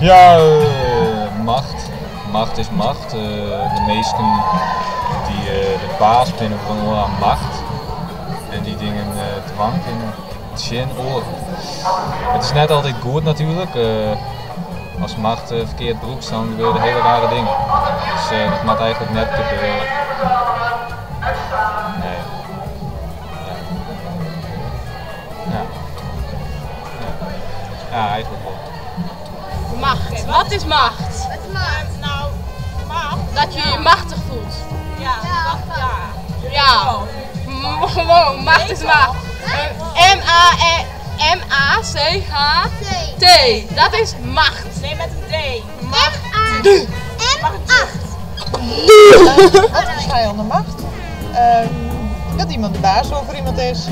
Ja, macht. Macht is macht. De minsken dy't de baas binne oer in oar ha macht en dy dingen dwaan kinne tsjin oaren. It is net altyd goed natuerlik. Ast macht ferkeard brûkst dan gebeure der hiele rare dingen. Dus dat moat eigentlik net gebeure. Nee. Ja. Ja. Ja, eigentlik wol. Macht. Wat is macht? Nou, macht. Dat je je machtich fielt. Ja, dat, ja. Ja. Gewoan, macht is macht. M-A-E M-A-C-H-T. Dat is macht. Nee, met een D. Macht. Wat fersteane je ûnder macht? Dat iemand de baas over iemand is.